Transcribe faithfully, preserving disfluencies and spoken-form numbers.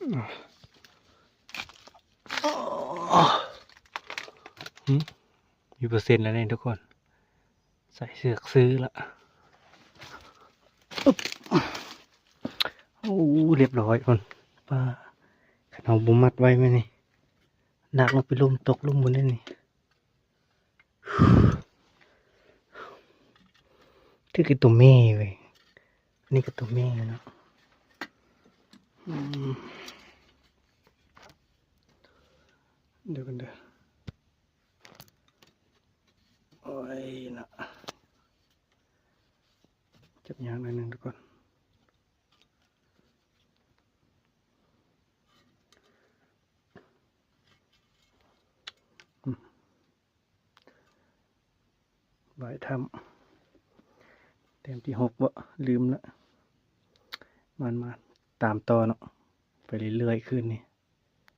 หึ มีเปอร์เซ็นต์แล้วเนี่ยทุกคน ใส่เสือกซื้อละ อึ๊บ โอ้ เรียบร้อยคน ป้า คันเอาบ่มัดไว้ไหมนี่ ดักลงไปลุ่ม ตกลุ่มบนนี่นี่ ถือคือตัวแม่เว้ย อันนี้ก็ตัวแม่เนาะ อืม เดี๋ยวกันเด้อ โอ้ยนะ จับยากหน่อยหนึ่งทุกคน อืม บ่ายถ้ำ แต้มที่หกบ่ ลืมละ มันมาตามต่อเนาะ ไปเรื่อยๆ คืนนี้